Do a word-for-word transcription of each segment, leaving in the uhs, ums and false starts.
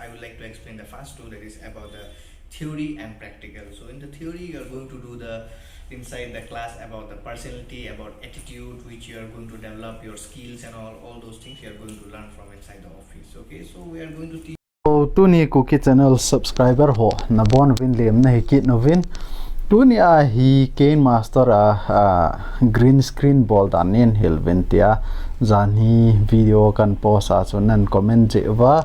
I would like to explain the first two, that is about the theory and practical. So in the theory, you are going to do the inside the class about the personality, about attitude, which you are going to develop, your skills and all, all those things you are going to learn from inside the office. Okay, so we are going to teach. So, tuni Kuki channel subscriber ho, nabonuvin lemna hikit uvin. Tuni a hi KineMaster a, a green screen bol dan neihil uvin tia janhi video kahin post a chu nahin comment jeh uva.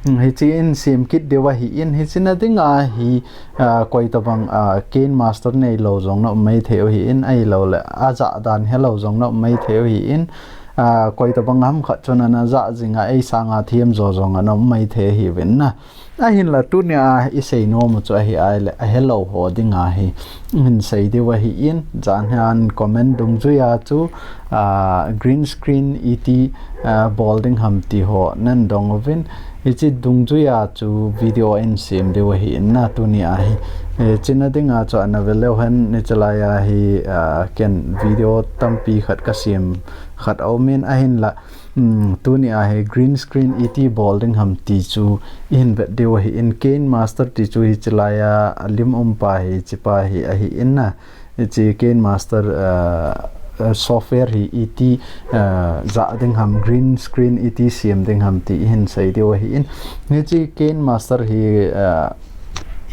Hmm, hiche in sem kit diu ahin, hiche na dinga hi, a, koi tabang, a, KineMaster neilou jong na um maithei u ahin, ahilouleh ajah dan helou jong na um maithei u ahin, a, koi tabang ham khat chun ana jah jing a, ei sanga themjo jong ana um maithei ahiuvin na. Ahinla tuni a isei nom u chu ahi ahileh, ahelou ho dinga hi hin sei diu ahin, jan hin comment dungjui a chu, a, green screen iti, a, bol ding ham ti ho nahin dong uvin, hiche dungjui a chu video in sem diu ahin na tuni a hi. E, hiche na dinga chu ana ve leu hen, hiche lai a hi, a, ken video tampi khat kasem khat aumin ahinla, Hmm, tuni a hi green screen iti bol ding ham ti chu ihin vet diu ahin, KineMaster ti chu hiche lai a, a lim um pa hi, hiche pa hi ahin na. Hiche KineMaster, ah, ah, software hi iti, ah, jah ding ham, green screen iti sem ding ham ti ihin sei diu ahin. Hiche KineMaster hi, ah,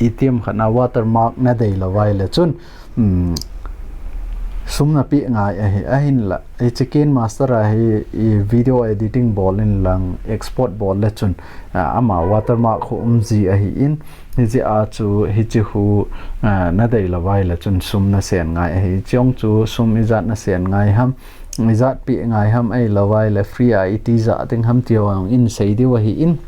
itiham khat na watermark nadei lou uva ahileh chun, Hmm. Sum napeh ngai ahi, ahinla. Hiche KineMaster a hi, i video editing bol in lang, export bol le chun, a, ama watermark khu umji ahin, hijeh a chu, hiche khu, a, nadei lou uva ahileh chun sum nasen ngai ahi. Hiche jong chu sum ijat nasen ngai ham, ijat peh ngai ham, ahilouleh free a iti jah ding ham ti ho jong ihin sei diu ahin.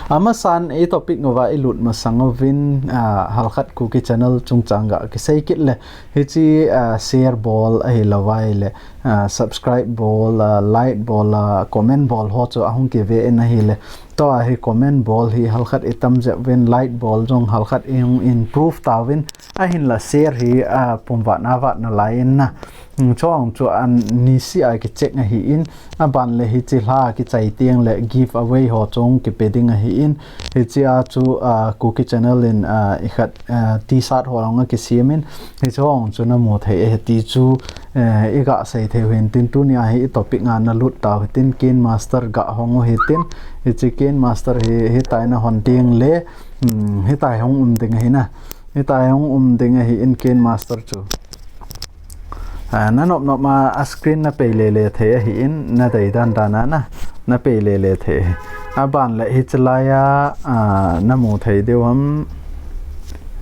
Amasan i topic uva ilut masang uvin, a, halkhat Kuki channel chungchang ga kisei kit le, hiche, a, share bol ahilouleh, a, subscribe bol, a, like bol, a, comment bol ho chu ahung kive in ahileh. Tua hi comment bol hi halkhat itam jep uvin, like bol jong halkhat ihung improve tauvin, ahinla share hi, a, pumvat na vat nalai in na. Hmm, chuong chu anise a kicheck ahin, aban le hiche lha kichai teng le giveaway ho chu kipe ding ahin, hiche a chu, a, Kuki channel in, a, ikhat, a, T-shirt ho jong akisem in, hiche ho chu namu thei ahi ti chu, eh, iga sei thei u hintin, tuni a hi i topic a nalut tau hitin, KineMaster ga hong u hitin, hiche KineMaster hi, hitia nahon teng le, hmm, hitia hung um ding ahi na, hitia hung um ding ahin KineMaster chu. A, nanop nop a, a screen napei lele thei ahin, nadei dan dan a na, napei lele thei. Aban le hiche lai a, a, namu thei diu ham,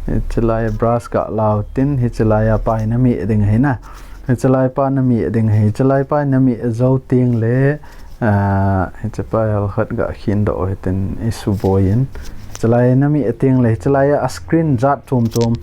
hiche lai a brush ga lau tin, hiche lai a pai nameh ding ahi na. Hiche lai a pai nameh ding ahi, hiche lai a pai nameh jou teng le, a, hiche pai halkhat ga khin doh hitin isuboi in. Hiche lai nameh teng le, hiche lai a screen jat chom chom,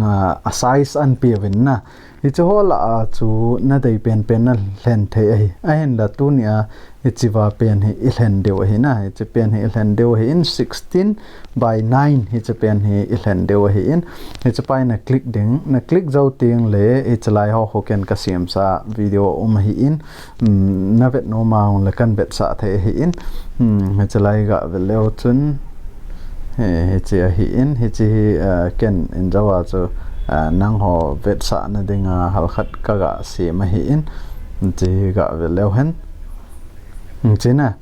a, a size ahin pe uvin na. Hiche ho lah a chu nadei pen pen nalhen thei ahi. Ahinla tuni a hiche va pen hi ilhen diu ahi na. Hiche pen hi ilhen diu ahin sixteen by nine hiche pen hi ilhen diu ahin. Hiche pai na click ding. Na click jou teng le hiche lai ho khu ken kasemsa video um ahin. Hmm, navet nom a um le kahin vetsah thei ahin. Hmm, hiche lai ga ve leu chun. Hi, hiche ahin, hiche hi, ah, ken in jou a chu, ah, nangho vetsahna dinga halkhat kaga sem ahin. Hiche hi ga ve leu hen. Hiche na.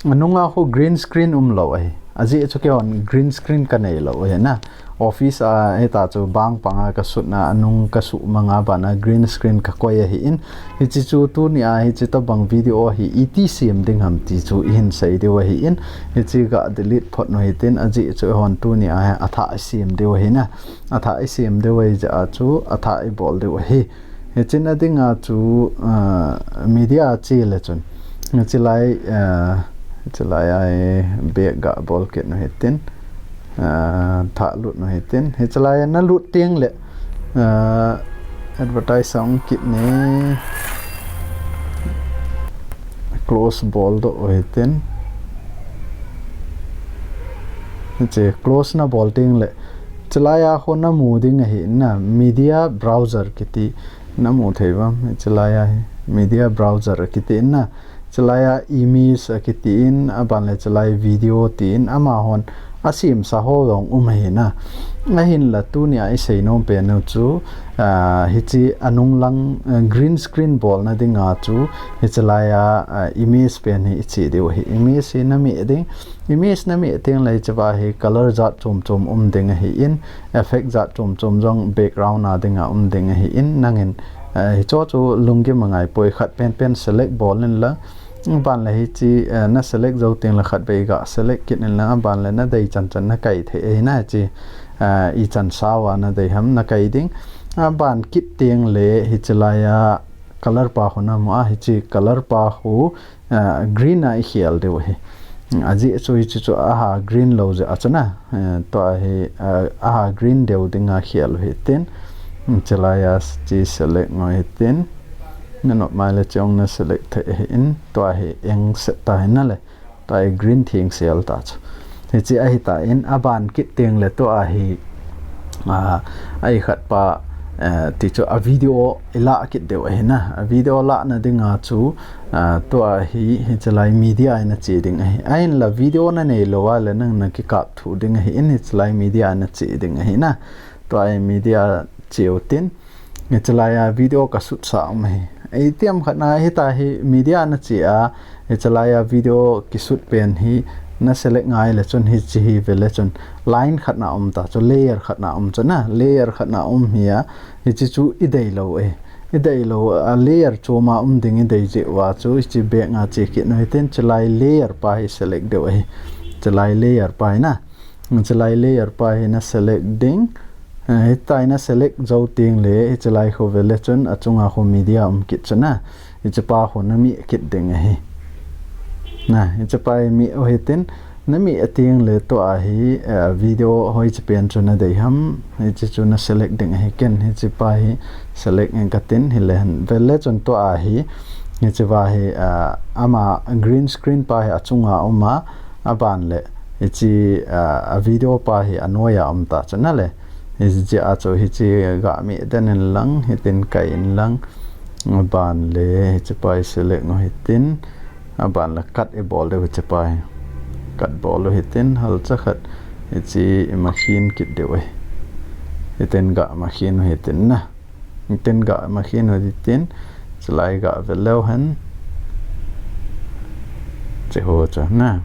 Anunga khu green screen umlou ahi. Ajeh chu keihon green screen kanei lou ahi na. Office a, hitia chu bang panga kasutna, anung kasuhmang a bana green screen kakoi ahin. Hiche chu tuni a, hiche tobang video hi iti sem ding ham ti chu ihin sei diu ahin. Hiche ga delete phot u hitin, ajeh chu eihon tuni a, athah isem diu ahi na. Athah isem diu ahi jeh a chu, athah ibol diu ahi. Hiche na dinga chu, ah, media che le chun. Hiche lai, ah, hiche lai a back ga bol kit u hitin. Ah, thah lut u hitin. Hiche lai a nalut teng le, ah, advertise a um kit ne. Close bol doh u hitin. Hiche close nabol teng le. Hiche lai a khu namu ding ahi na, media browser kiti. Namu thei uvam, hiche lai a hi media browser kiti na. Chulai a image akitin, aban le chulai video tin, amahon asemsa ho jong um ahi na. Ahinla tunia isei nom pen u chu, ah, hiche anung lang, ah, green screen bolna dinga chu, hiche lai a, ah, image pen hi iche diu ahi. Image hi nameh ding, image nameh teng le hicheva hi color jat chom chom um ding ahin, effect jat chom chom jong background a dinga um ding ahin, nangin, ah, hicho chu lunggim angaipoi, khat pen pen select bol in lang, aban le hiche, eh, na select jou teng le khat vei ga select kit in lang, aban le nadei chan chan nakai thei ahi na hiche, eh, ichan sao a nadei ham nakai ding. Aban kit teng le hiche lai a color pa khu namu a, hiche color pa khu, eh, green a ikhel diu ahi. Ajeh chu hiche chu aha green lou jeh a chu na, eh, tua hi, eh, aha green deu dinga khel u hitin. Hiche lai a hiche select ngo hitin. Nanop mai le chong na select thei ahin, tua hi eng set ta hi na le. Tua hi green theng sel ta chu. Hiche ahi tan, aban kit teng le tua hi, ah, ahi khat pa, eh, ti chu a video ilah kit diu ahi na. A video lahna dinga chu, ah, tua hi, hiche lai media ina che ding ahi. Ahinla video nanei lou a le nang nakikap thu ding ahin, hiche lai media ina che ding ahi na. Tua hi media che u tin. Hiche lai a video ka shoot sa um ahi. Itiham khat na hitia hi media na che a, hiche lai a video ki shoot pen hi na select ngai le chun hiche hi ve le chun line khat na um ta chu, layer khat na um chu na, layer khat na um hi a, hiche chu idei lou e. Idei lou a layer chom a um ding idei jeh uva chu hiche back a che kit u hitin, hiche lai layer pa hi select diu ahi. Hiche lai layer pa hi na. Hiche lai layer pa hi na select ding. Eh, hitia na select jou teng le, hiche lai khu ve le chun, achunga khu media um kit chu na. Hiche pa khu nameh kit ding ahi. Na, hiche pa hi meh u hitin, nameh teng le tua hi, eh, video hoiche pen chu nadei ham, hiche chu na select ding ahi ken, hiche pa hi select in katin, hi le hen. Ve le chun tua hi, hicheva hi, eh, ama green screen pa hi achunga um a, aban le, hiche, ah, a video pa hi anoi a um ta chu na le. Hiche a chu hiche ga meh den in lang, hitin kai in lang. Aban le, hiche pa hi select ngo hitin. Aban le cut ibol diu hiche pa hi. Cut bol u hitin, halcha khat. Hiche ima khin kit diu ahi. Hitin ga ma khin u hitin na. Hitin ga ma khin u hitin, chulai ga ve leu hen. Hiche khu chu na.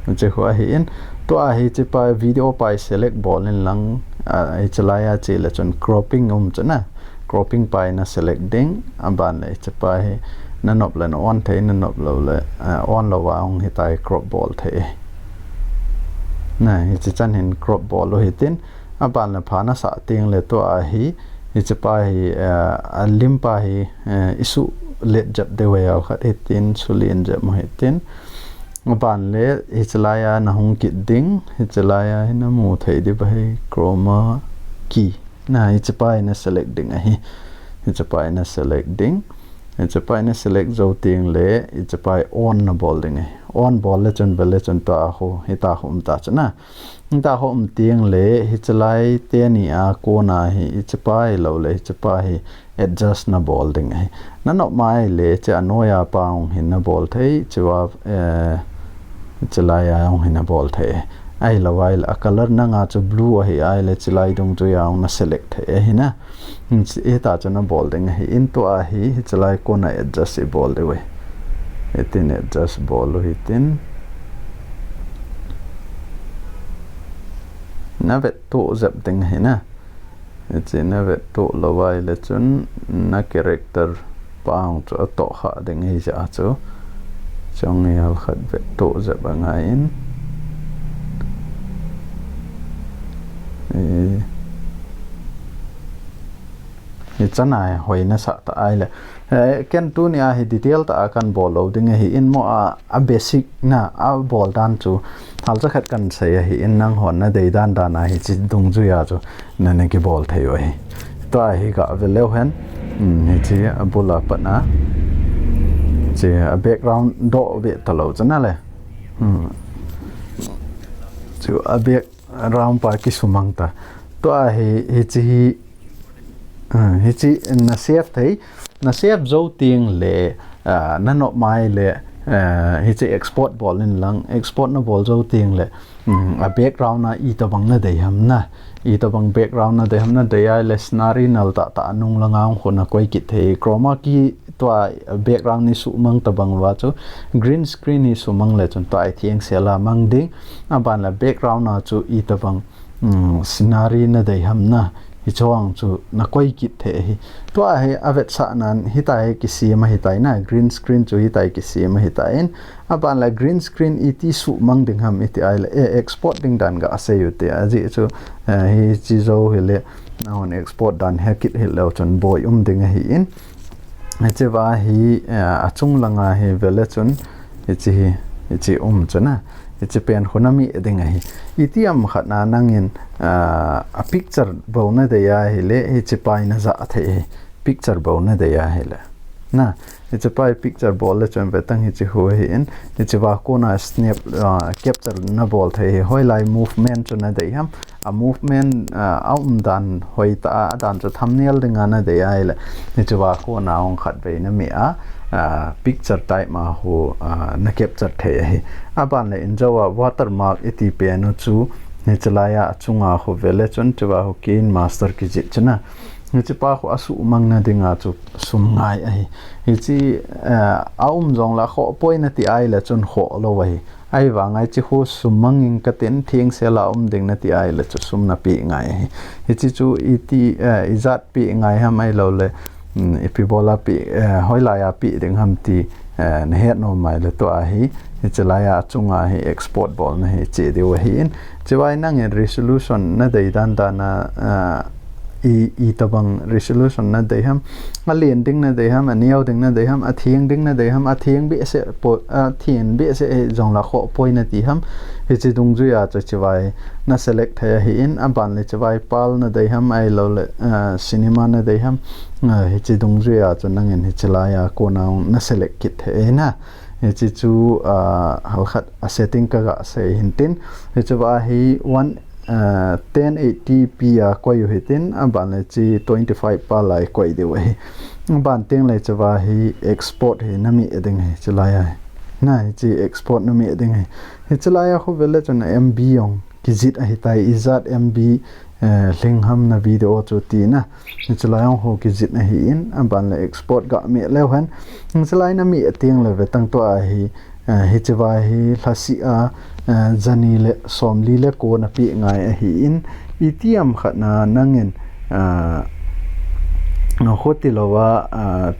Hiche khu ahin, tua hiche pa video pa hi select bol in lang, ah, hiche lai a che le chun cropping um chu na. Cropping pa hi na select ding, aban le hiche pa hi nanop le na on thei, nanop lou le, ah, on lou a hung hitia hi crop bol thei. Na, hiche chan hin crop bol u hitin, aban le pha nasah teng le tua hi, hiche pa hi, eh, alim pa hi, eh, isuh let jep diu ahi, khat hitin, sulen jep mo hitin. Aban le, hiche lai a nahung kit ding, hiche lai a hi namu thei diu ahi, chroma key. Na, hiche pa hi na select ding ahi. Hiche pa hi na select ding. Hiche pa hi na select jou teng le, hiche pa hi on nabol ding ahi. On bol le chun, ve le chun tua khu, hitia khu um ta chu na. Hitia khu um teng le, hiche lai teni a kona hi, hiche pa hi lou le, hiche pa hi adjust nabol ding ahi. Nanop mai le, hiche anoi a pa hung hin nabol thei, hicheva, eh, hiche lai a hung hin nabol thei. Ahilou a le, a color nanga chu blue ahi a le, hiche lai dungjui a hung na select thei ahi na. Hitia chu nabol ding ahin, tua hi, hiche lai kona adjust ibol diu ahi. Hitin adjust bol u hitin. Na vet toh jep ding ahi na. Hiche na vet toh lou a le chun na character pa hung chu atoh kha ding ahi jeh a chu. Chong hi halkhat vet toh jep angai in. Eh, hichan a hi hoi nasah ta a le. Eh, ken tunia hi detail tah a kan bol lou ding ahin, mo a, a basic na, abol dan chu. Halcha khat kan sei ahin, nanghon nadei dan dan a hiche dungjui a chu. Nana kibol thei u ahi. Tua hi ga ve leu hen. Hmm, hiche abul a pat na. Hiche a background doh ve talou chu na le. Hmm. Chu a background pa kisumang ta. Tua hi, hiche hi, ah, hiche na save thei. Na save jou teng le, ah, nanop mai le, Eh, hiche export bol in lang, export nabol jou teng le, um, a background a itobang nadei ham na. Itobang background nadei ham, nadei ahile scenery nal tahtah anung langa hung khu nakoi kit thei. Chroma key tua background hi sumang tobang uva chu green screen hi sumang le chun tua hi thengsel a mang ding. Aban le background a chu itobang um, scenery nadei ham na, hiche ho chu nakoi kit thei ahi. Tua hi avetsahnan hitia hi kisem ahitai na, green screen chu hitia hi kisem ahitai. Aban le green screen iti sumang ding ham iti ahile, eh, export ding dan gasei u te. Ajeh chu, eh, hiche jou hile, nahon export dan hekit hileu chun boi um ding ahin. Hiche va hi, eh, achung langa hi vele chun, hiche hi, hiche um chu na. Hiche pen khu nameh ding ahi. Itiham khat na nangin, ah, a picture bou nadei ahile, hiche pa hi najah thei ahi. Picture bou nadei ahile. Na, hiche pa hi picture bol le chun vetang hiche khu ahin, hiche va kona snap, ah, capture nabol thei ahi. Hoilai movement chu nadei ham. A movement, ah, a umdan hoitah a, adan chu thumbnail dinga nadei ahile, hiche va kona hung khatvei nameh a, ah, picture type ma khu, ah, na capture thei ahi. Aban le injou a watermark iti pen u chu, hiche laiya achunga khu vele chun, hiche va khu KineMaster kijih chu na. Hiche pa khu asumang nadinga chu sum ngai ahi. Hiche, ah, a um jong le khoh poi nati ahile chun khoh lou ahi. Ahivanga hiche khu sum mang inge katin, thengsel a um ding nati ahile chu sum napeh ngai ahi. Hiche chu iti, eh, ijat peh ngai ham ahilou le, um, ipi bol a peh, eh, hoilai a peh ding ham ti, eh, nahet nom ahile tua hi, hiche laiya achunga hi export bolna hi che diu ahin. Hiche va hi nangin resolution nadei dan dan a, eh, i, itobang resolution nadei ham, alen ding nadei ham, aneo ding nadei ham, atheng ding nadei ham, atheng behseh poi, atheng behseh jong le khoh poi nati ham, hiche dungjuiya chu hiche va hi na select thei ahin, aban le hiche va hi PAL nadei ham, ahilou le, ah, cinema nadei ham, ah, hiche dungjuiya chu nangin hiche laiya kona hung na select kit thei ahi na. Hiche chu, ah, halkhat a setting kagasei hintin, hiche va hi one, ah, ten eighty p a koi u hitin, aban le hiche twenty-five PAL a koi diu ahi. Aban teng le hiche va hi export hi nameh ding ahi, hiche laiya hi. Na, hiche export nameh ding ahi. Hiche laiya khu vele chun M B jong kijih ahitai, ijat M B, eh, lhing ham na video chu ti na. Hiche laiya khu kijih ahin, aban le export gameh leu hen. Hiche lai nameh teng le vetang tua hi, eh, hiche va hi lhasih a, eh, jani le somli le ko napeh ngai ahin, itiham khat na nangin, ah, khuti louva, ah,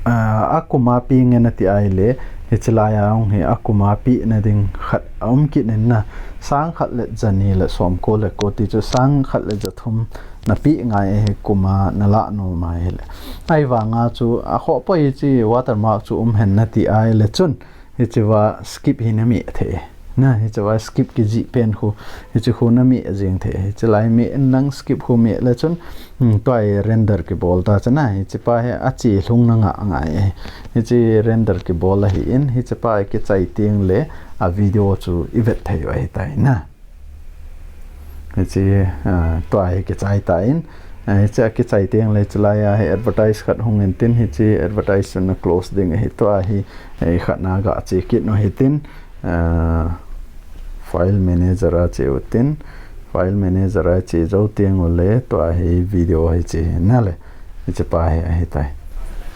ah, akum a peh nge nati ahile, hiche laiya hung hi akum a peh nading khat aum kit in na, sang khat le jani le somko le ko ti chu sang khat le jathum napeh ngai ahi, kum a nalah nom ahile. Ahivanga chu akhoh poi, hiche watermark chu um hen nati ahile chun, hiche va skip hi nameh thei. Na, hiche va skip kijih pen khu, hiche khu nameh jeng thei. Hiche lai meh in lang skip khu meh le chun, hmm, tua hi render kibol ta chu na, hiche pa hi ache lhung na nga ngai. Hiche render kibol ahin, hiche pa hi kichai teng le a video chu ivet thei u ahitai na. Hiche, ah, tua hi kichai tan, ah, hiche akichai teng le hiche laiya hi advertise khat hung intin, hiche advertise chu na close ding ahi. Tua hi, eh, khat na gache kit u hitin, ah, file manager a che utin, file manager a che jou teng u le tua hi video hiche hi na le. Hiche pa hi ahitai.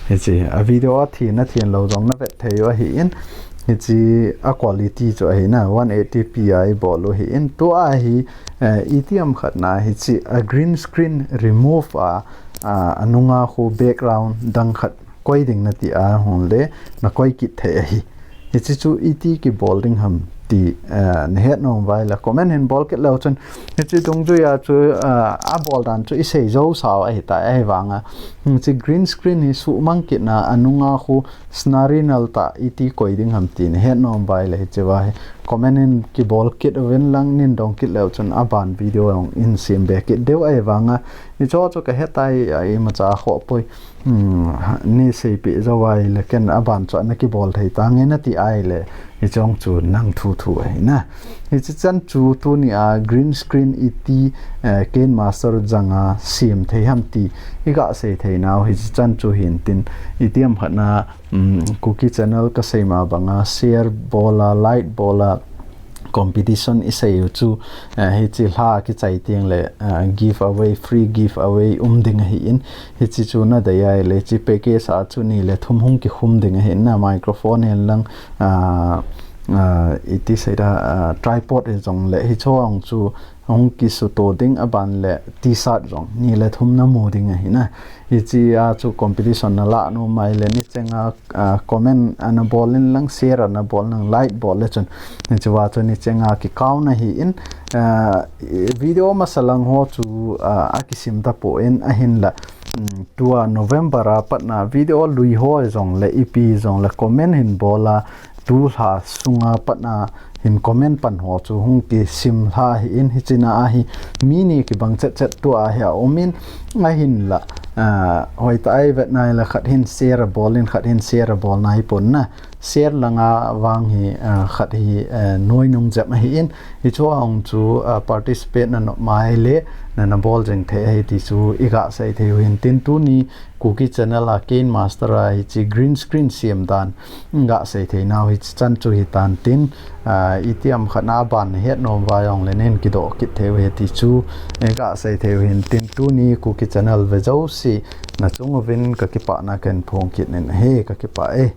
Hiche a video a then a then lou jong navet thei u ahin, hiche a quality chu ahi na, one eighty p a ibol u ahin, tua hi, eh, itiham khat na hiche a green screen remove a, a, anunga khu background dang khat koi ding nati ahung le nakoi kit thei ahi. Hiche chu iti kibol ding ham ti, eh, nahet nom uva ahile comment hin bol kit leu chun, hiche dungjuiya chu, eh, abol dan chu isei jou sau ahitai, ahivanga, hmm, hiche green screen hi sumang kit na anunga khu scenery nal tah iti koi ding ham ti nahet nom uva ahile hiche va hi comment in kibol kit uvin lang, nin dong kit leu chun aban video jong in sem be kit diu ahivanga, hiche chu kahetai, a imacha khoh poi. Hmm, ha, nei seipeh jou ahile ken aban chu ana kibol thei tange nati ahile, Hiche chu nang thu thu ahi na. Hiche chan chu tuni a green screen iti, eh, KineMaster janga sem thei ham ti iga sei thei nau hiche chan chu hin tin, itiam khat na, um, Kuki channel ka sei ma banga share bol a, like bol a, competition i sei u chu, eh, hiche lha kichai teng le, eh, giveaway, free giveaway um ding ahi in, hiche chu na dei a le hiche package a chu ni le thum hung kikhum ding ahi na, microphone hen lang, ah, ah, iti sei da, ah, tripod hi jong le hiche hung chu hung kisuto ding aban le T-shirt jong ni le thum na mu ding ahi na. Hiche a chu competition na la nom a le ni chenga, ah, comment ana bol in lang, share ana bol in lang, like bol le chun. Hiche a chu ni chenga kikau na ahi in, ah, video masa lang ho chu, ah, akisim ta poi ahin la. Um, tua November a pat na video lui ho jong le ipi jong le comment hin bol a, tu lha sunga pat na hin comment pan ho chu hung kisim lha ahi in, hiche na ahi mi ni kibang chet chet tua hi a um in ahin la, ah, hoi ta ai vet nai la khat hin share bol in khat hin share bol nai pon na. Share langa vang hi, ah, khat hi, eh, noi nung jep ahi in, hiche a hung chu, ah, participate na nom a le na na bol jeng thei ahi ti chu iga sei thei u hin tin tuni Kuki channel a KineMaster a hiche green screen sem dan iga sei thei nau hiche chan chu hi tan tin, ah, itiam khat na ban het nom va jong le nen kidoh kit thei u hi ti chu iga sei thei u hin tin tuni Kuki channel ve jouse na chung uvin ka kipah na ken phong kit nin ahi, ka kipah e.